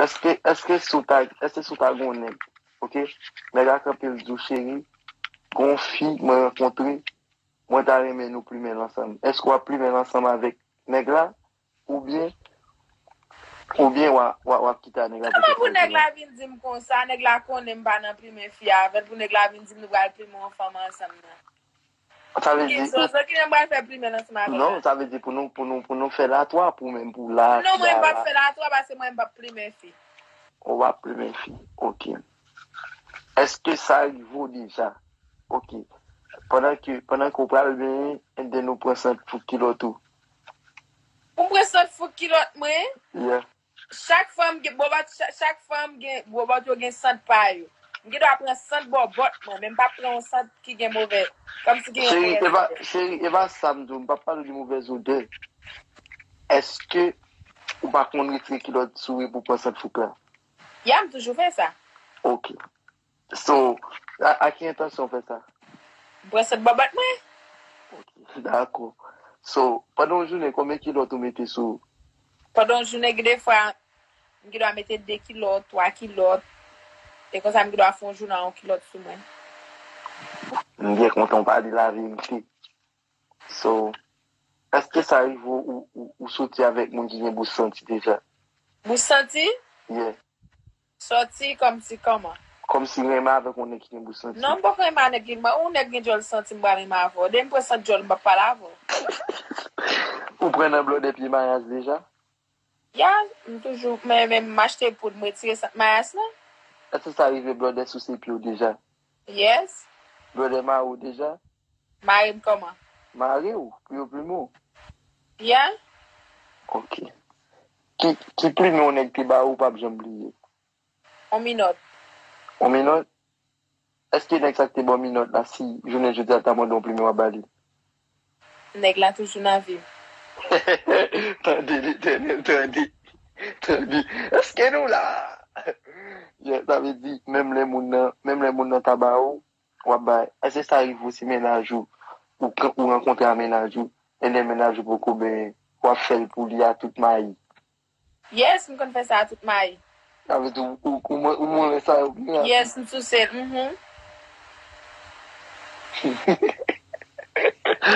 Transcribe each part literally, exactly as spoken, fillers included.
Èske, èske si w ta, èske si w ta gen yon nèg, ok? Nèg la kanpe l di w, cheri, gen yon fi mwen rankontre, mwen ta renmen nou plimen l ansanm. Èske w ap plimen l ansanm avèk nèg la? Oubyen, oubyen w a, w a, w ap kite a nèg la pou... Kòman pou nèg la vin di m konsa, nèg la konnen m pa nan plimen fi avè l, pou nèg la vin di m nou pral plimen yon fanm ansanm nan? Sa vle di, gen zozo ki menm pral fè plimen ansanm avè l? Non, sa vle di pou nou, pou nou, pou nou fè latwa, pou menm pou la... Non, mwen m p ap fè latwa, paske mwen m p ap plimen fi. Ou p ap plimen fi, ok. Èske sa rive w deja? Ok. Pandan ke, pandan ke w pral benyen, and then ou pran sant fouk kilòt ou? Pou m pran sant fouk kilòt mwen? Yeah. Chak fanm gen bòbòt, chak, chak fanm gen bòbòt yo gen sant pa yo. M gen dwa pran sant bòbòt mwen, men m p ap pran yon sant ki gen movè, kòmsi gen yon movèz odè. Cheri, e pa sa m di w, m p ap pale de movèz odè. Èske ou pa konn retire kilòt sou ou pou pran sant fouk la? Ya, m toujou fè sa. Ok. So, a, a ki entansyon w fè sa? M pran sant bòbòt mwen. Ok, dakò. So, pandan yon jounen, konbyen kilòt ou mete sou ou? Pandan yon jounen, gen de fwa, m gen dwa mete de kilòt, twa kilòt. E konsa, m gen dwa fè yon jounen a yon kilòt sou mwen. M byen kontan w pale laverite. So, èske sa rive w, ou, ou, ou soti avèk moun ki gen bouch santi deja? Bouch santi? Yeah. Sòti kòmsi kòman? Kòmsi renmen avèk yon nèg ki gen bouch santi. Non, m poko renmen a nèg ki, yon nèg gen djòl santi, m pral renmen avè w. Depi m pran sant djòl, m p ap pale avè w. Ou pran nan blòdè pye mayas deja? Ya, m toujou, men, men m achte poud, m retire sant mayas lan. Èske sa rive blòdè souse pye w deja? Yes. Blòdè mare w deja? Mare m kòman? Mare w, pou yo plimen w. Ya. Ok. Ki, ki plimen yon nèg te ba ou, ou p ap janm bliye? On minòt. On minòt? Èske nèg sa k te ba w minòt la, si jounen jodi a l ta mande yon plimen, w ap ba li? Nèg la toujou nan vi m. Tande, Letènèl, tande. Tande. Èske nou la? Yeah, sa vle di, menm lè moun nan, menm lè moun nan ta ba ou, w ap bay. Èske sa rive w si mennaj ou, ou, ou rankontre a mennaj ou, e lè mennaj ou poko benyen, w ap fè l pou li a tout mayi? Yes, m konn fè sa a tout mayi. Sa vle di ou, ou, ou, mwen, ou mwen sa yo byen. Yes, m souse l, mhm.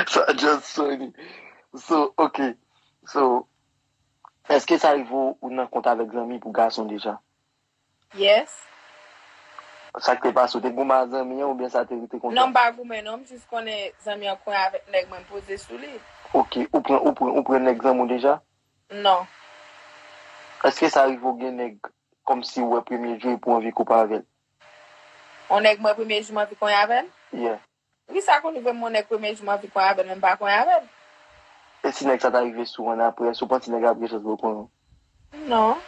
Sa just funny. So, ok. So, èske sa rive w, ou nan kont avèk zanmi pou gason deja? Yes. Sa k te pase, ou te goumen a zanmi an oubyen sa te rete konsa? Non, m pa goumen non, m jis konnen zanmi an konyen avèk nèg mwen, m poze sou li. Ok, ou pran, ou pran, ou pran nèg zanmi w deja? Non. Èske sa rive w gen nèg kòmsi w wè premye jou epi w anvi koupe avè l? On nèg m wè premye jou m anvi konyen avè l? Yeah. Wi, sa konn rive m wè on nèg premye jou m anvi konyen avè l, men m pa konyen avè l. E si nèg sa ta rive sou w annapre, èske w panse nèg la ap gen chans pou l konyen w? Non.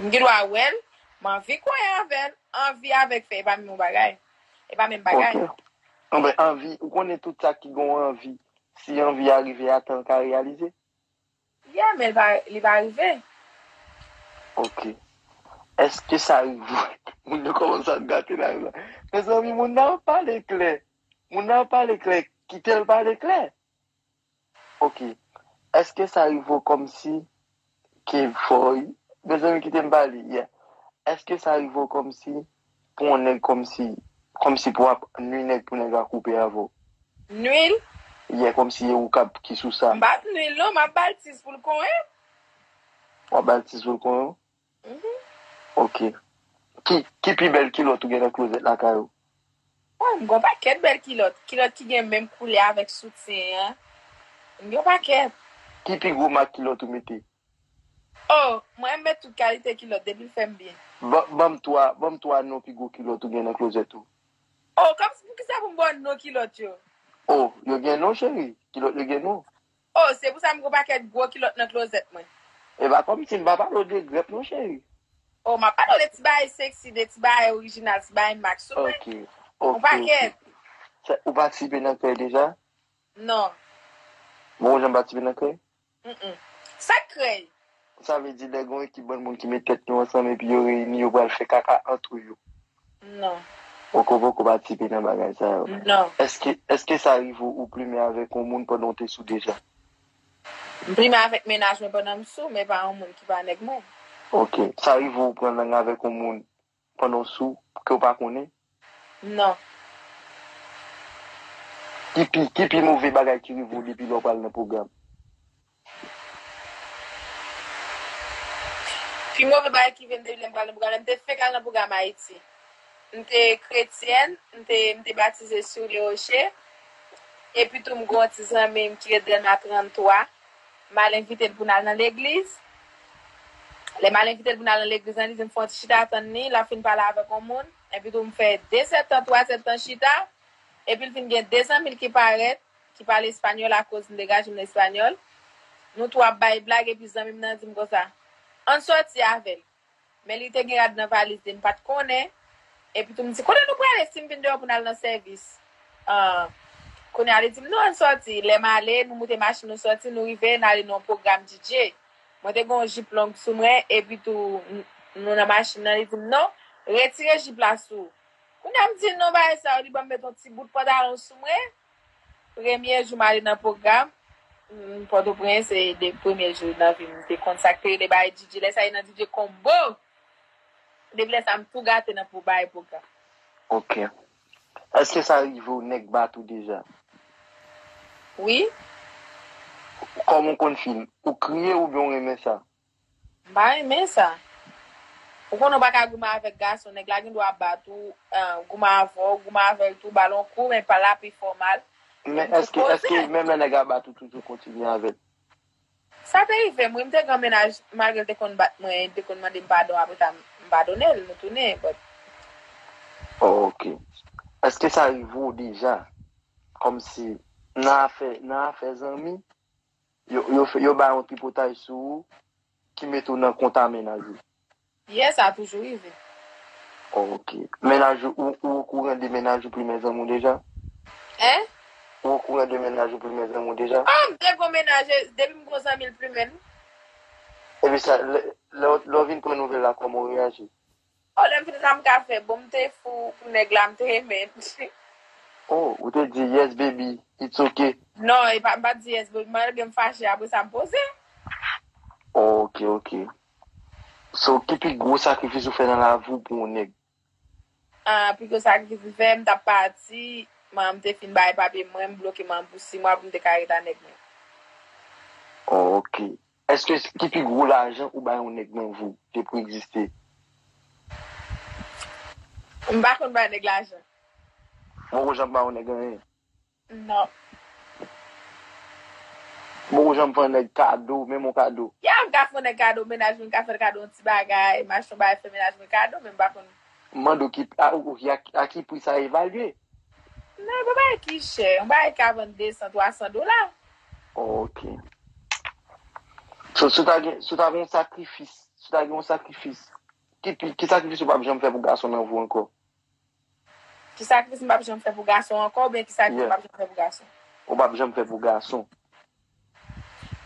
M gen dwa wè l, m anvi konyen avè l, anvi avèk fè, e pa menm yon bagay. E pa menm bagay. Ok. Anben, anvi, ou konnen tout sa ki gen yon anvi, si anvi a rive a tan, l ka reyalize? Yeah, men li pa, li pa rive. Ok. Èske sa rive? Moun yo kòmanse ap gate live la. Mezanmi, moun nan ap pale klè. Moun nan ap pale klè. Kite l pale klè. Ok. Èske sa rive w kòmsi ke fò, mezanmi, kite m pale, yeah. Èske sa rive w kòmsi pou yon nèg kòmsi, kòmsi pou w ap nwi nèg pou nèg la koupe avè w? Nwi l? Yeah, kòmsi e ou k ap ki sou sa. M p ap nwi l non, m ap ba l tis pou l konyen. W ap ba l tis pou l konyen w? Mhm. Ok. Ki, ki pi bèl kilòt ou gen nan klozèt lakay ou? Oh, m gen yon pakèt bèl kilòt. Kilòt ki gen menm koulè avèk soutyen an. M gen yon pakèt. Ki pi gwo mak kilòt ou mete? Oh, mwen m met tout kalite kilòt depi l fè m byen. Ban, ban m twa, ban m twa non pi gwo kilòt ou gen nan klozèt ou. Oh, kòmsi poukisa pou m ba w non kilòt yo? Oh, yo gen non, cheri. Kilòt yo gen non. Oh, se pou sa m gen yon pakèt gwo kilòt nan klozèt mwen. E pa kòmsi m pa pale w de grèp non, cheri. Oh, m ap pale w de ti bagay seksi, de ti bagay orijinal, ti bagay mak sou mwen. Ok, ok, ok. Yon pakèt. Sa, ou patisipe nan krèy deja? Non. Bon, ou janm patisipe nan krèy? Mm-mm. Sa k krèy? Sa vle di lè gen yon ekip bann moun ki met tèt yo ansanm epi yo reyini, yo pral fè kaka antre yo. Non. Ou ko poko patisipe nan bagay sa yo? Non. Èske, èske sa rive w ou plimen avèk yon moun pandan w te sou deja? M plimen avèk mennaj mwen pandan m sou, men pa yon moun ki pa nèg mwen. Ok. Sa rive w pran lang avèk yon moun pandan w sou, ke w pa konnen? Non. Ki pi, ki pi move bagay ki rive w depi lè w pral nan pwogram? Pi move bagay ki vin depi lè m pral nan pwogram, lè m te fenk al nan pwogram Ayiti. M te kretyèn, m te, m te batize sou le woche. Epi tou, m gen yon ti zanmi m ki ret Dèlma trannntwa. M al envite l pou n al nan legliz. Lè m al envite l pou n al nan legliz lan, li di m fè yon ti chita tann li, l ap fin pale avèk yon moun. Epi tou, m fè de sèt tan, twa sèt tan chita. Epi l vin gen de zanmi l ki parèt, ki pale espanyòl akoz m degaje m nan espanyòl. Nou tou ap bay blag, epi zanmi m nan di m konsa, ann sòti avè l. Men li te gen rad nan valiz li, m pa t konnen. Epi tou m di, kote nou prale si m vin deyò pou n al nan sèvis? Ah, kounye a li di m, non, ann sòti. Lè m ale, nou moute machin, nou sòti, nou rive, n ale nan yon pwogram D J. Mwen te gen yon jip long sou mwen, epi tou n- nou nan machin nan, li di m, non, retire jip la sou ou. Kounye a m di, non, bagay sa yo, li ban m met yon ti bout pantalon sou mwen. Premye jou m ale nan pwogram, m, Pòtoprens, se de premye jou nan vi m, m te konn sa k te rele bagay D J. Lè sa, e nan D J Combo. Depi lè sa, m tou gate nan pou bagay pwogram. Ok. Èske sa rive w nèg bat ou deja? Wi. Kòman w konn fil? Ou kriye oubyen w renmen sa? M pa renmen sa. Ou konnen w pa ka goumen avèk gason, nèg la gen dwa bat ou, eh, goumen avè w, goumen avè l tou, ba l yon kou, men pa la pi fòmal. Men èske, èske menm lè nèg la bat ou toujou kontinye avè l? Sa te rive m, wi, m te gen yon mennaj, malgre l te konn bat mwen, li te konn mande m padon, apre sa, m padone l, nou tounen, but. Oh, ok. Èske sa rive w deja, kòmsi, nan afè, nan afè zanmi, yo, yo, fè- yo bay yon tripotaj sou ou, ki mete w nan konta mennaj ou? Yes, sa toujou rive. Oh, ok. Mennaj ou, ou, ou okouran de mennaj ou plimen zanmi w deja? Hein? Ou okouran de mennaj ou plimen zanmi w deja? Ah, m te gon mennaj, depi m gon zanmi l plimen m. Epi sa, lè, lè, lè w vin pran nouvèl la, kòman w reyaji? Oh, lè m fin sa m ka fè, bon, m te fou pou nèg la, m te renmen. Oh, ou te di, yes, baby, it's ok. Non, e pa, m pa t di yes, baby, malgre m fache, apre sa, m poze. Oh, ok, ok. So, ki pi gwo sakrifis ou fè nan lavi w pou yon nèg? Ah, pi gwo sakrifis m fè, m t ap pati, manman m te fin bay papye mwen, m bloke manman m pou sis mwa pou m te ka ret a nèg mwen. Oh, ok. Èske ki pi gwo lajan ou bay yon nèg nan vi w depi w egziste? M pa konn bay nèg lajan. Ou poko janm bay yon nèg anyen? Non. Ou poko janm fè yon nèg kado, menm yon kado? Ya, m ka fè yon nèg kado, mennaj mwen ka fè l kado, yon ti bagay, m achte yon bagay, fè mennaj mwen kado, men m pa konn. M mande w ki, a, ou, a, a ki pri sa evalye? Non, e pa bagay ki chè, yon bagay ka vann de san, twa san dola. Oh, ok. So, si w ta gen, si w ta gen yon sakrifis, si w ta gen yon sakrifis, ki, pi- ki sakrifis ou p ap janm fè pou gason nan vi w ankò? Ki sakrifis m p ap janm fè pou gason ankò, oubyen ki sakrifis m p ap janm fè pou gason? Ou p ap janm fè pou gason.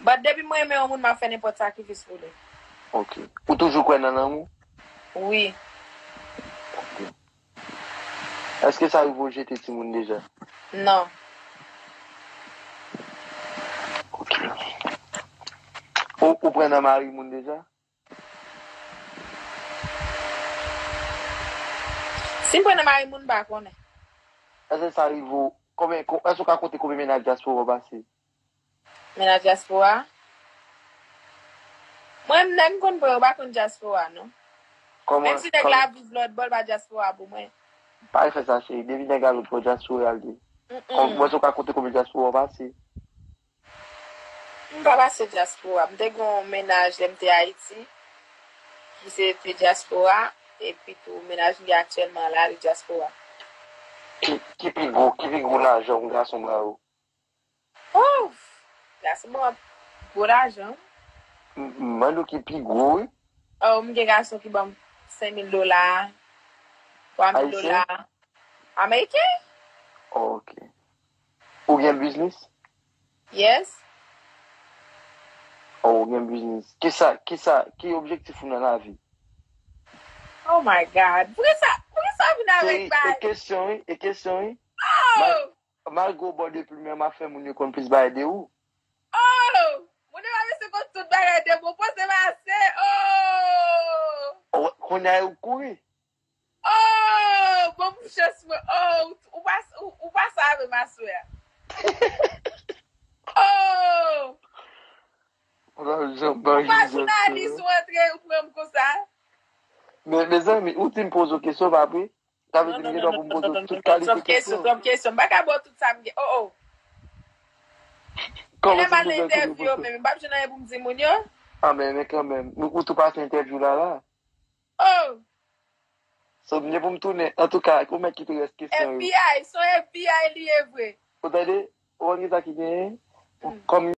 But depi mwen renmen yon moun, m ap fè nenpòt sakrifis pou li. Ok. Ou toujou kwè nan lanmou? Wi. Ok. Èske sa rive w jete timoun deja? Non. Ok. Ou, ou pran nan mari moun deja? Si m pran nan mari moun, m pa konnen. Èske sa rive w, konbyen, ko- èske w ka konte konbyen mennaj dyaspora w pase? Mennaj dyaspora? Mwen, m nèg m konn pran, yo pa konn dyaspora, non. Kòman, Menm si nèg la viv lòt bò, l pa dyaspora pou mwen. Pa fè sa, cheri. Depi nèg la lòt bò, dyaspora l ye. Mm-mm. Kòm, èske w ka konte konbyen dyaspora w pase? M pa pase dyaspora. M te gen yon mennaj lè m te Ayiti, ki se te dyaspora, epi tou mennaj m gen aktyèlman la, li dyaspora. Ki, ki pi gwo, ki pi gwo lajan yon gason ba ou? Oh! Gason ban m gwo lajan. M, m mande w ki pi gwo, wi. Oh, m gen gason ki ban m senk mil dola, twa mil dola. Ayisyen? Ameriken. Oh, ok. Ou gen biznis? Yes. Oh, ou gen biznis. Kisa, kisa, ki objektif ou nan lavi? Oh my God. Poukisa, poukisa w vin avèk bagay? Se kesyon, wi, e kesyon, wi. Oh! Malgre w bò de plim, men m ap fè moun yo konn plis bagay de ou. Oh! Moun yo pa bezwen konn tout bagay de mwen, poze m ase. Oh! Kounye a ou kouri. Oh, bon pou chans mwen. Oh, ou pa ou, ou pa sa avè m aswè a. Oh, Ou la jan ou pa jounalis ou antre ou pran m konsa. Men mezanmi, ou di m poze w kesyon pa vre? Sa vle di m gen dwa pou m poze w tout kalite kesyon. Twòp kesyon. M pa ka ba w tout sa m gen. Oh, oh. Kòman Lè m al nan entèvyou yo menm, m p ap jwenn anyen pou m di moun yo. Ah, men, men kanmenm. Ou, ou tou pase entèvyou la la. Oh, So, m gen pou m tounen. Antouka, ou mèt kite rès kesyon yo. F B I, se yon F B I li ye vre. Ou tande? Ou konn ki sa ki genyen? Mm. Kòm